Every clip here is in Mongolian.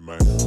Man.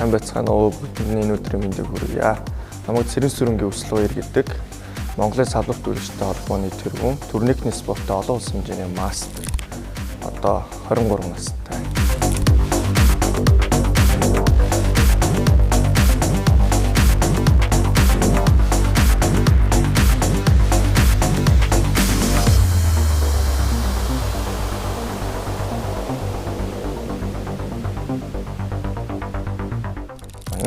Сайн байцгаана уу, бүгдний энэ өдрийн мэндийг хүргье. Намайг Цэрэн сүрэнгийн Өсөл Баяр гэдэг Монголын савлах дүүрэгчтэй холбооны тэргүүн, турникны спортын олон улсын хэмжээний мастер. Одоо 23 настай.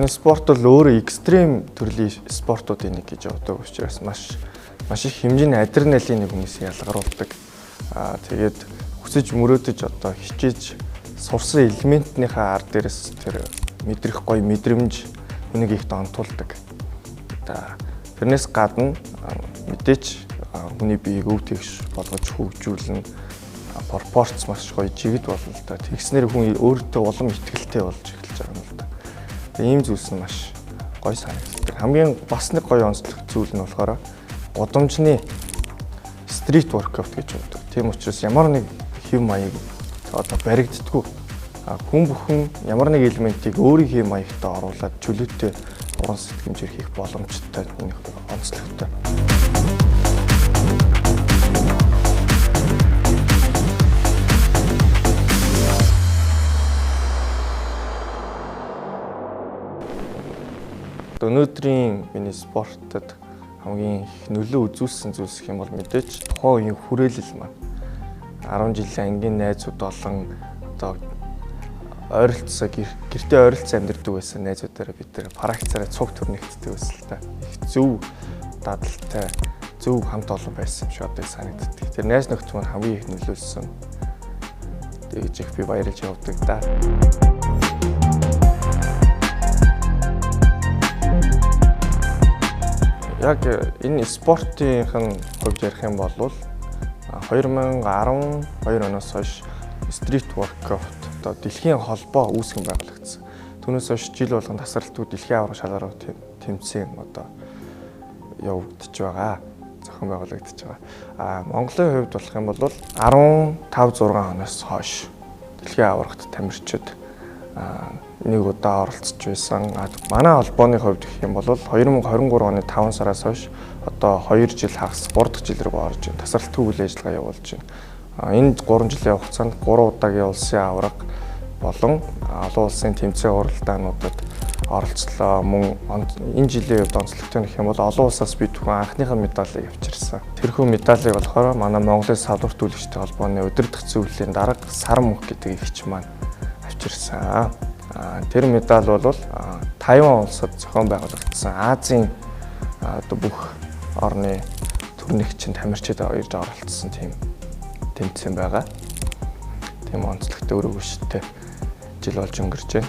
Энэ спорт бол өөрөө экстрим төрлийн спортуудын нэг гэж явдаг учраас маш их хэмжээний адреналиныг хүмүүсийг ялгаруулдаг. Тэгээд хүсэж мөрөөдөж одоо хичээж сурсан элементнийхээ ар дээрээс тэр мэдрэх гоё мэдрэмж хүнийг их донтуулдаг. Тэрнээс гадна мэдээж хүний биеийг өв тэгш болгож хөгжүүлнэ. Пропорц маш гоё жигд болно л да. Тэгснээр хүн өөртөө улам итгэлтэй болж эхэлж байгаа юм л да. Ийм зүйлс нь маш гоё санагддаг. Хамгийн бас нэг гоё онцлог зүйл нь болохоор гудамжны street workout гэж байдаг. Тийм учраас ямар нэг хэв маяг одоо баригддаггүй. Хүн бүхэн ямар нэг элементийг өөрийн хэв маягтаа оруулаад чөлөөтэй уран сэтгэмжээр хийх боломжтой нэг онцлогтой. Өнөөдрийн миний спортод хамгийн их нөлөө үзүүлсэн зүйлс гэх юм бол мэдээж тухайн үеийн хүрээлэл маань. 10 жилийн ангийн найзууд болон одоо ойролцоо гэртээ ойролцоо амьдардаг байсан найзуудаараа бид тэр практикаараа цуг төрнөгддөг байсан л та. Их зөв дадалтай, зөв хамт олон байсан юм шиг одоо санагддаг. Тэр найз нөхдөд маань хамгийн их нөлөөлсөн. Тэгэж их би баярлж явдаг да. Яг энэ спортынх нь хувьд ярих юм бол 2012 оноос хойш street workout одоо дэлхийн холбоо үүсгэн байгуулагдсан. Түүнээс хойш жил болгон тасралтгүй дэлхийн аварга шалгаруу тэмцээн одоо явагдаж байгаа. Зохион байгуулагдаж байгаа. Монголын хувьд болох юм бол 15 6 оноос хойш дэлхийн аваргад тамирчид нэг удаа оролцож байсан. Манай холбооны хувьд гэх юм бол 2023 оны 5 сараас хойш одоо 2 жил хагас 3 дахь жил рүү орж байна. Тасралтгүй үйл ажиллагаа явуулж байна. Энэ 3 жилийн хугацаанд 3 удаагийн улсын аварга болон олон улсын тэмцээн уралдаануудад оролцлоо. Мөн энэ жилийн хувьд онцлогтой гэх юм бол олон улсаас би түүхэн анхныхаа медалийг авчирсан. Тэрхүү медалийг болохоор манай Монголын савлах дүүлэгчтэй холбооны удирдах зөвлөлийн дарга Саран Мөнх гэдэг эгч маань авчирсан. Тэр медаль бол Тайван улсад зохион байгуулагдсан Азийн одоо бүх орны турникчин тамирчид ирж оролцсон тийм тэмцээн байгаа. Тийм онцлогтой өрөөгөштэй жил болж өнгөрч байна.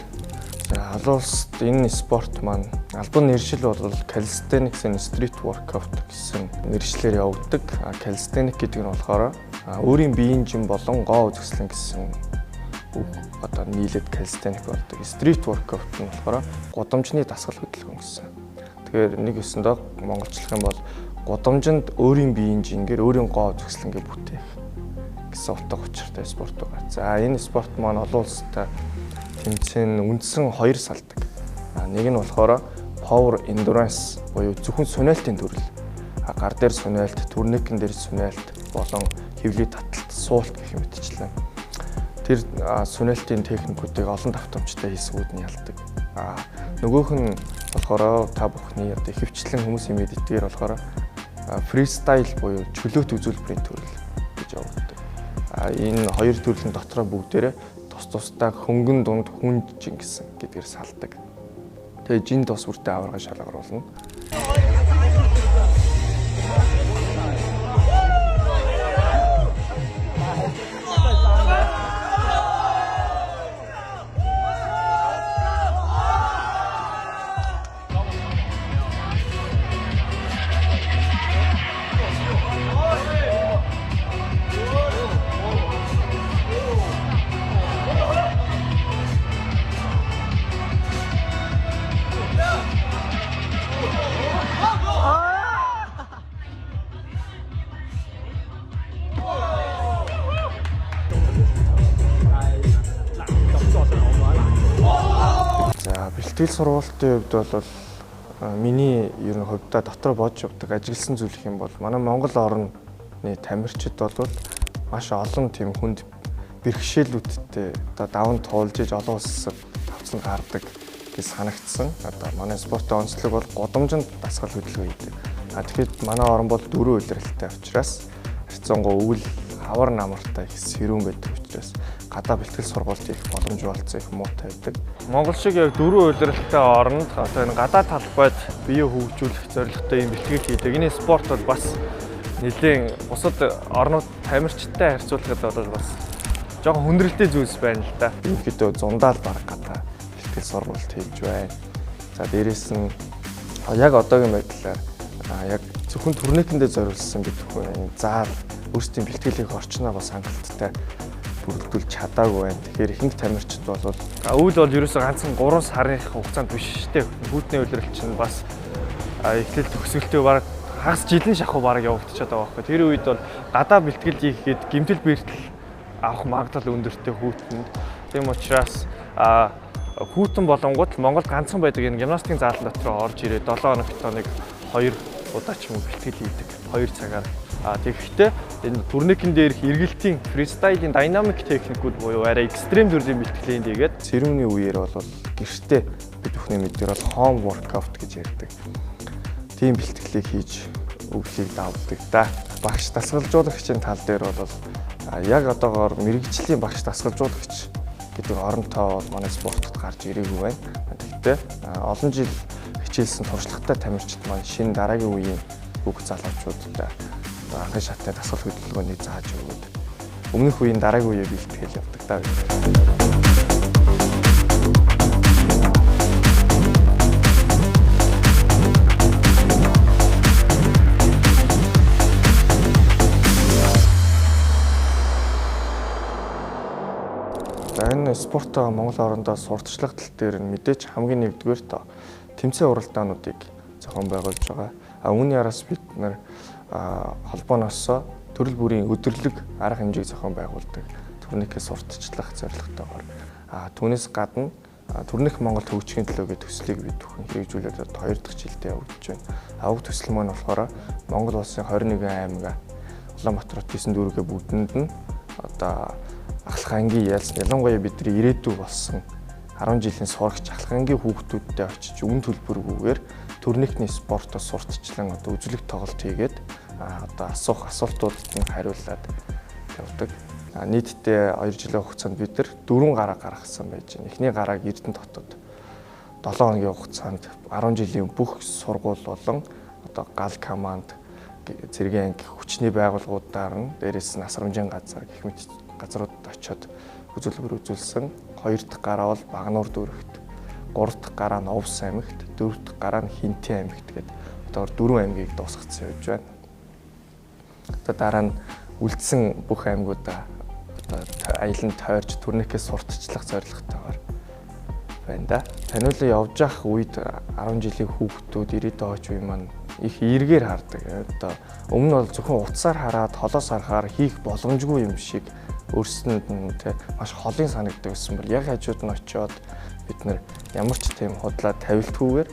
За олон улсад энэ спорт маань албан нэршил бол calisthenics and street workout гэсэн нэршлээр явагддаг. Calisthenic гэдэг нь болохоор өөрийн биеийн жим болон гоо үзэсгэлэн гэсэн үг одоо нийлээд calisthenic болдог. Street workout нь болохоор гудамжны дасгал хөдөлгөөн гэсэн. Тэгэхээр нэг ёсондоо монголчлох юм бол гудамжинд өөрийн биеийн жингээр өөрийн гоо үзэсгэлэнгээ бүтээх гэсэн утга учиртай спорт байгаа. За энэ спорт маань олон улстай тэмцээн үндсэн хоёр салдаг. Нэг нь болохоор power endurance буюу зөвхөн суниалтын төрөл. Гар дээр суниалт, турникэн дээр суниалт болон хэвлий таталт, суулт гэх мэтчлэн. Тэр суниалтын техникүүдийг олон давтамжтай хийсгүүд нь ялдаг. Нөгөөх нь болохоор та бүхний одоо ихэвчлэн хүмүүсийн мэддгээр болохоор фристайл буюу чөлөөт үзүүлбэрийн төрөл гэж явагддаг. Энэ хоёр төрлийн дотроо бүгдээрээ тус тусдаа хөнгөн дунд хүнжин гэсэн гэдгээр салдаг. Тэгээ жин тус бүртээ аварга шалгаруулна. Бэлтгэл сургалтын хувьд бол миний ер нь хувьдаа дотор бодж явдаг ажигласан зүйл гэх юм бол манай Монгол орны тамирчид бол маш олон тийм хүнд бэрхшээлүүдтэй одоо даван туулж иж олон улсад тавцан гардаг гэж санагдсан. Одоо манай спортын онцлог бол гудамжинд дасгал хөдөлгөөн хийдэг. Тэгэхээр манай орн бол дөрвөн улиралтай учраас харьцангуй өвөл хавар намартай их сэрүүн байдаг учраас гадаа бэлтгэл сургалт хийх боломж болцсон их муутай байдаг. Монгол шиг яг дөрвөн улиралтай оронд одоо энэ гадаа талбайд бие хөгжүүлэх зорилготой ийм бэлтгэл хийдэг. Энэ спорт бол бас нэлээд бусад орнууд тамирчтай харьцуулахад бол бас жоохон хүндрэлтэй зүйлс байна л да. Ерөнхийдөө зундаал баг гадаа бэлтгэл сургалт хийж байна. За дээрээс нь яг одоогийн байдлаар яг зөвхөн турникэндээ зориулсан бид бүхэн заал өөрсдийн бэлтгэлийг орчноо бас хангалттай бүрэлдүүлж чадаагүй байна. Тэгэхээр ихэнх тамирчид бол өвөл бол ерөөсөө ганцхан 3 сарын хугацаанд биш шүү дээ. Хүүтний улирал чинь бас эхлэл төгсгөлтэй бараг хагас жилийн шахуу бараг явагдчихад байгаа байхгүй. Тэр үед бол гадаа бэлтгэл хийхэд гэмтэл бэртэл авах магадлал өндөртэй хүүтэнд. Тийм учраас хүүтэн болонгууд Монголд ганцхан байдаг энэ гимнастикийн заалан дотор орж ирээд 7 хоногт нэг 2 удаа ч юм уу бэлтгэл хийдэг. 2 цагаар. Тэгэхдээ энэ турникэн дээрх эргэлтийн фристайлын динамик техникүүд буюу арай экстрим төрлийн бэлтгэлийн хийгээд сэрүүний үеэр бол гэртээ бид бүхний мэдээр бол home workout гэж ярьдаг. Тийм бэлтгэлийг хийж өвлийг давдаг да. Багш дасгалжуулагчийн тал дээр бол яг одоогоор мэргэжлийн багш дасгалжуулагч гэдэг оронтоо бол манай спортод гарч ирээгүй байна. Тэгэхдээ олон жил хичээлсэн туршлагатай тамирчид маань шинэ дараагийн үеийн бүх залуучуудтай анхны шатны дасгал хөдөлгөөнийг зааж өгөөд өмнөх үеийн дараагийн үеэ бэлтгэл явдаг даа. За энэ спортоо Монгол орондоо сурталчлах тал дээр нь мэдээж хамгийн нэгдүгээр тэмцээн уралдаануудыг зохион байгуулж байгаа. Үүний араас бид нар холбооноос төрөл бүрийн өдөрлөг арга хэмжээг зохион байгуулдаг. Турникээ сурталчлах зорилготойгоор. Түүнээс гадна Турник Монгол хөгжихийн төлөө гэх төслийг бид бүхэн хэрэгжүүлээд 2 дахь жилдээ явагдаж байна. Уг төсөл маань болохоор Монгол улсын 21 аймаг Улаанбаатар хот 9 дүүргээ бүгдэнд нь одоо ахлах ангийн ялсан ялангуяа бидний ирээдүй болсон 10 жилийн сурагч ахлах ангийн хүүхдүүдтэй очиж үн төлбөргүйгээр турникний спортоос сурталчлан одоо үзлэг тоглолт хийгээд одоо асуух асуултуудад нь хариулаад явдаг. Нийтдээ 2 жилийн хугацаанд бид нар 4 гараа гаргасан байж байна. Эхний гарааг Эрдэнэт хотод 7 хоногийн хугацаанд 10 жилийн бүх сургууль болон одоо гал команд цэргийн анги хүчний байгууллагуудаар нь дээрээс нь асрамжийн газар гэх мэт газруудад очиод үзүүлбэр үзүүлсэн. 2 дахь гараа бол Багануур дүүрэгт, 3 дахь гараа нь Увс аймагт, 4 дахь гараа нь Хинтээ аймагт гээд одоо 4 аймгийг дуусгацсан явж байна. Одоо дараа нь үлдсэн бүх аймагуудаа одоо аялан тойрж турникээс сурталчлах зорилготойгоор байна да. Таниулан явж явах үед 10 жилийн хүүхдүүд 90-ад хойч үе маань Их эргээр хардаг. Одоо өмнө нь бол зөвхөн утсаар хараад, холоос харахаар хийх боломжгүй юм шиг өөрсөнд нь тэ маш холын санагддаг гэсэн бол яг хажууд нь очиод бид нэр ямар ч тийм худлаа тавилтгүйгээр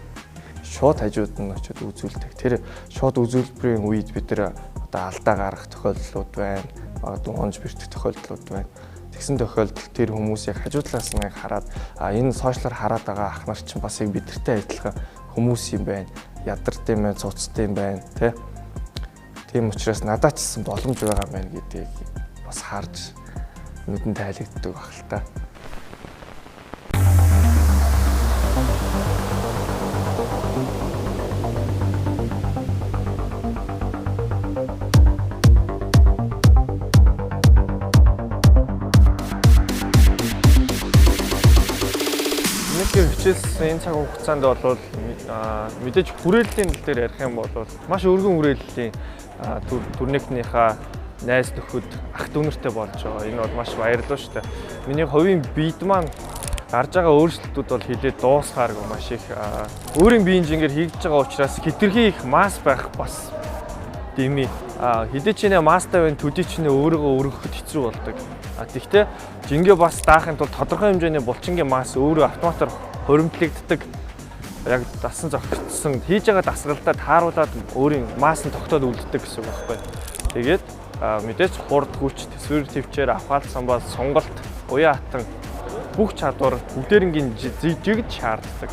шууд хажууд нь очиод үзүүлдэг. Тэр шууд үзүүлбэрийн үед бид нар одоо алдаа гаргах тохиолдлууд байна. Магадгүй унж бэртэх тохиолдлууд байна. Тэгсэн тохиолдолд тэр хүмүүс яг хажуу талаас нь хараад энэ сошиалар хараад байгаа ах нар чинь бас яг бидэртэй адилхан хүмүүс юм байна. Ядарт юм байна, цуцтай юм байна, тэ. Тийм учраас надад ч гэсэн боломж байгаа юм байна гэдгийг бас харж нүдэн тайлагддаг баг л та. Хичээлсэн энэ цаг хугацаанд бол мэдээж хүрээллийн тал дээр ярих юм бол маш өргөн хүрээллийн турникнийхаа найз нөхөд ах дүүнертэй болж байгаа. Энэ бол маш баярлалаа шүү дээ. Миний хувийн биед маань гарч байгаа өөрчлөлтүүд бол хилээд дуусахааргүй маш их. Өөрийн биеийн жингээр хийгдэж байгаа учраас хэтэрхий их масс байх бас дэмий. Хэдий ч нэ масстай байна, төдий ч нэ өөрийгөө өргөхөд хэцүү болдог. Тэгвэл жингээ бас даахын тулд тодорхой хэмжээний булчингийн масс өөрөө автоматар хоримтлагддаг. Яг дасан зохицсон хийж байгаа дасгалдаа тааруулаад өөрийн масс нь тогтоод үлддэг гэсэн үг байхгүй. Тэгээд мэдээж хурд, хүч, төсвөр төвчээр авахаалт самбаа, сонголт, уян хатан бүх чадвар бүгдээрнгийн жигд шаарддаг.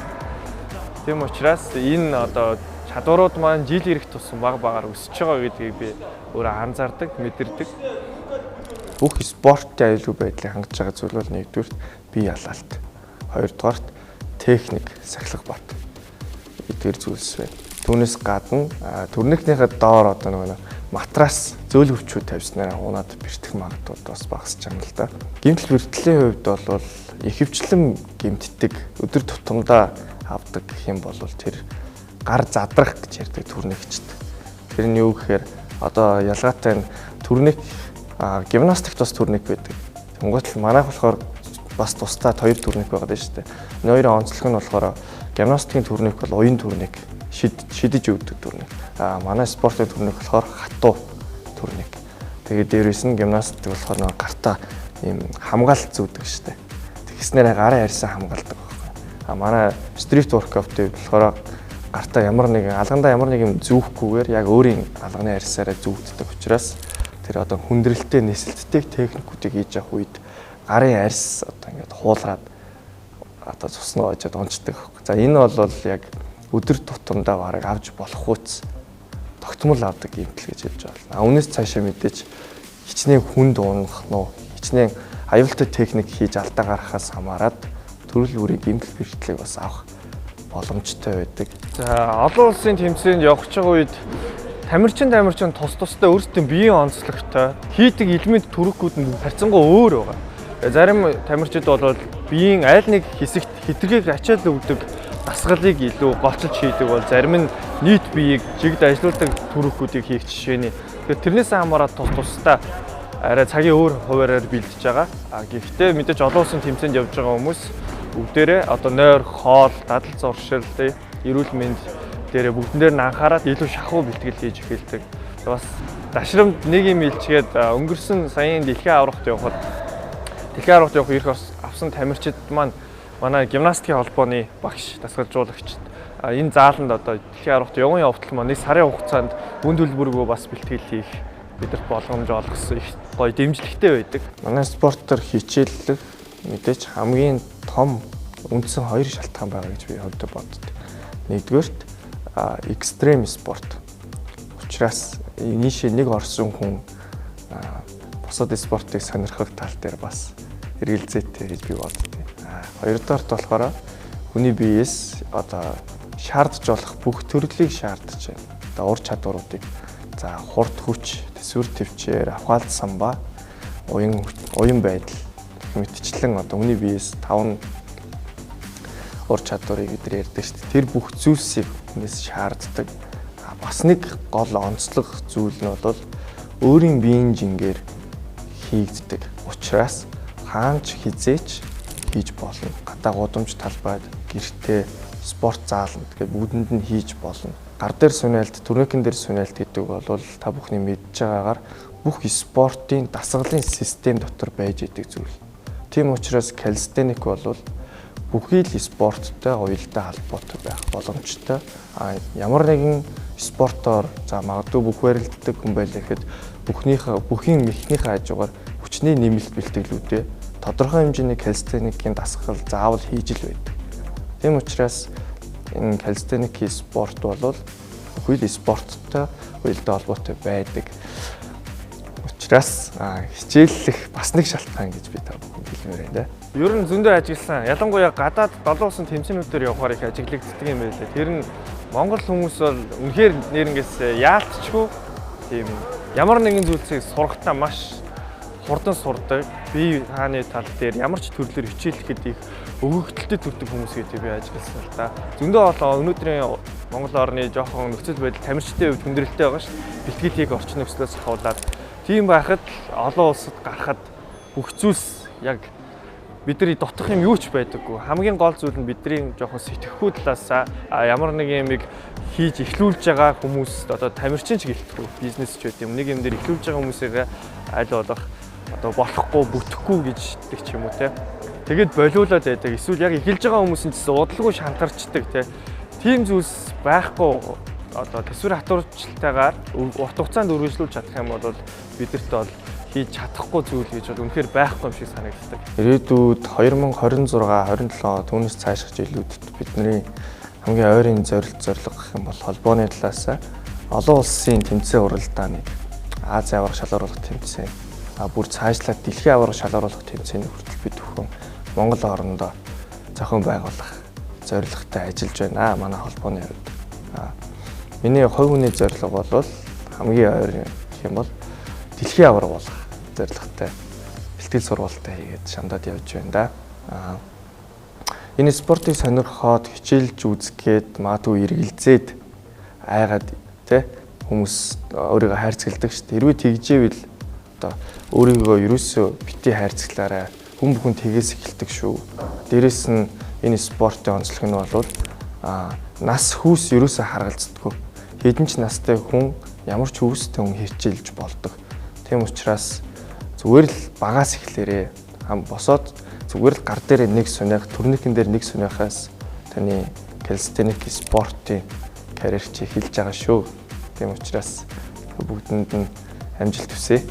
Тийм учраас энэ одоо чадварууд маань жил ирэх тусам баг багаар өсөж байгаа гэдгийг би өөрөө анзаардаг, мэдэрдэг. Бүх спортын аюулгүй байдлыг хангаж байгаа зүйл бол нэгдүгürt бие ялалт, хоёрдугаарт техник, сахилга бат эдгээр зүйлс байна. Түүнээс гадна турникнийхээ доор одоо нөгөө матрас зөөлөвчүүд тавьснараа унаад бэртэх магадлал бас багасч байгаа юм л да. Гэмтэл бэртлийн хувьд бол ихэвчлэн гэмтдэг, өдөр тутамдаа авдаг гэх юм бол тэр гар задрах гэж ярьдаг турникчд. Тэр нь юу гэхээр одоо ялгаатай нь турник, гимнастикт бас турник байдаг. Тэнгуут л манайх болохоор бас тусдаа хоёр турник байгаа даа шүү дээ. Энэ хоёрын онцлог нь болохоор гимнастикийн турник бол уян турник, шидэж өвдөг турник. Манай спортын турник болохоор хатуу турник. Тэгээд дээрээс нь гимнастик болохоор нэг гартаа ийм хамгаалалт зүүдэг шүү дээ. Тэгснээрээ гарын арьсаа хамгаалдаг байхгүй. Манай street workout-ийн болохоор гартаа ямар нэгэн алгандаа ямар нэг юм зүүхгүйгээр яг өөрийн алганы арьсаараа зүүгддэг учраас тэр одоо хүндрэлтэй нисэлттэй техникүүдийг хийж явах үед гарын арьс одоо ингээд хуулраад одоо цуснаа очиад унцдаг. За энэ бол яг өдөр тутамдаа бараг авч болохгүйц тогтмол авдаг гэмтэл гэж хэлж байна. Үүнээс цаашаа мэдээж хичнээн хүнд унах нь хичнээн аюултай техник хийж алдаа гаргахаас хамаарат төрөл бүрийн гэмтэл бэрхтлийг бас авах боломжтой байдаг. За олон улсын тэмцээнд явах гэж байгаа үед тамирчин тус тустай өөрсдийн биеийн онцлогтой хийдэг элемент төрөхгүүд нь харьцангуй өөр байгаа. Зарим тамирчид бол биеийн аль нэг хэсэгт хэтэрхийг ачаал өгдөг дасгалыг илүү голчилж хийдэг бол зарим нь нийт биеийг жигд ажилуулдаг төрөхгүүдийг хийх жишээний. Тэгэхээр тэрнээс хамаарат тус тустай арай цагийн өөр хуваараар бэлдэж байгаа. Гэхдээ мэдээж олон улсын тэмцээнд явж байгаа хүмүүс бүгдээрээ одоо нойр, хоол, дадал зуршил, эрүүл мэнд дээрээ бүгдэн дээр нь анхаарат илүү шахуу бэлтгэл хийж эхэлдэг. Бас дашрамд нэг юм илчгээд өнгөрсөн саяын дэлхийн аваргад явхад эрх авсан тамирчид маань манай гимнастикийн холбооны багш, дасгалжуулагч энэ зааланд одоо дэлхийн аваргад явган явтал маань нэг сарын хугацаанд үн төлбөргүй бас бэлтгэл хийх бидэрт боломж олгосон их гоё дэмжлэгтэй байдаг. Манай спортоор хичээллэх мэдээж хамгийн том үндсэн хоёр шалтгаан байгаа гэж би хувьдаа боддог. Нэгдүгээрт экстрем спорт. Учираас нийшээ нэг орсон хүн бусад спортыг сонирхох тал дээр бас эргэлзээтэй гэж би боддог. Хоёрдугаарт болохоор хүний биеэс одоо шаардж болох бүх төрлийг шаардж байна. Одоо ур чадваруудыг за хурд хүч, төсвөр төвчээр, авхаалт самбаа, уян байдал мэтчлэн одоо хүний биеэс 5 ур чадварыг бид нар ярьдаг шүү дээ. Тэр бүх зүйлсийг хүнээс шаарддаг. Бас нэг гол онцлог зүйл нь бол өөрийн биеийн жингээр хийгддэг. Учираас хаанч хизээч хийж болно. Гадаа гудамж талбайд, гэртээ, спорт зааланд гэх бүгдэнд нь хийж болно. Гар дээр суниалт, турникэн дээр суниалт гэдэг бол та бүхний мэдж байгаагаар бүх спортын дасгалын систем дотор байж идэг зүйл. Тийм учраас калистеник бол бүхий л спорттой уялдаа холбоотой байх боломжтой. А ямар нэгэн спортоор за магадгүй бүх барилддаг хүн байлаа гэхэд бүхнийхээ бүхийн мэхнийхээ хажуугаар хүчний нэмэлт бэлтгэлүүдээ тодорхой хэмжээний калистеникийн дасгал заавал хийж л байдаг. Тийм учраас энэ калистеникийн спорт бол бүхий л спорттой уялдаа холбоотой байдаг. Учраас хичээллэх бас нэг шалтгаан гэж би та бүхэнд хэлмээр байна да. Ер нь зөндөө ажигласан. Ялангуяа гадаад 7 улсын тэмцээнүүдээр явахаар их ажиглагддаг юм байлээ. Тэр нь Монгол хүмүүс бол үнэхээр нэрнгээс яалтчгүй тийм ямар нэгэн зүйлсийг сурахтаа маш хурдан сурдаг. Бие хааны тал дээр ямар ч төрлөөр хичээллэхэд их өгөгдөлтэй төрдөг хүмүүс гэдэг би ажигласан л да. Зөндөө олон өнөөдрийн Монгол орны жоохон нөхцөл байдал тамирчдын хувьд хүндрэлтэй байгаа шүү дээ. Бэлтгэл хийх орчин нөхцлөөс ахуулаад тийм байхад олон улсад гарахад бүх зүйлс яг бидний дотох юм юу ч байдаггүй. Хамгийн гол зүйл нь бидний жоохон сэтгэхүй талаас ямар нэг юмыг хийж эхлүүлж байгаа хүмүүс одоо тамирчин ч гэлтгүй бизнес ч байд юм. Нэг юм дээр эхлүүлж байгаа хүмүүсийг аль болох одоо болохгүй бүтэхгүй гэж гэдэг ч юм уу те. Тэгээд болиулаад байдаг. Эсвэл яг эхэлж байгаа хүмүүс нь ч гэсэн удалгүй шантарчдаг те. Тийм зүйлс байхгүй одоо төсвөр хатуурчлалтайгаар урт хугацаанд үргэлжлүүлж чадах юм бол бидэрт бол хийж чадахгүй зүйл гэж бол үнэхээр байхгүй юм шиг санагддаг. Ирээдүйд 2026, 27 түүнээс цааших жилүүдэд бидний хамгийн ойрын зорилт зорилго гэх юм бол холбооны талаас олон улсын тэмцээн уралдааныг Азийн аварга шалгаруулах тэмцээн, бүр цаашлаад дэлхийн аварга шалгаруулах тэмцээнийг хүртэл бид бүхэн Монгол орондоо зохион байгуулах зорилготой ажиллаж байна манай холбооны хувьд. Миний хувь хүний зорилго бол хамгийн ойрын гэх юм бол дэлхийн аварга болох зорилготой бэлтгэл сургуультай хийгээд шамдаад явж байна да. Энэ спортыг сонирхоод хичээлж үзгээд магадгүй эргэлзээд айгаад тэ хүмүүс өөрийгөө хайрцагладаг шүү дээ. Хэрвээ тэгжээвэл одоо өөрийгөө ерөөсөө бити хайрцаглаарай. Хүн бүхэн тэгээс эхэлдэг шүү. Дээрэс нь энэ спортын онцлог нь бол нас хүүс ерөөсөө харгалздаггүй. Хэдэн ч настай хүн ямар ч хүүстэй хүн хичээлж болдог. Тийм учраас зүгээр л багаас эхлээрээ. Босоод зүгээр л гар дээрээ нэг суниах, турникэн дээр нэг суниахаас таны калистеник спортын карьер чи эхэлж байгаа шүү. Тийм учраас бүгдэнд нь амжилт хүсье.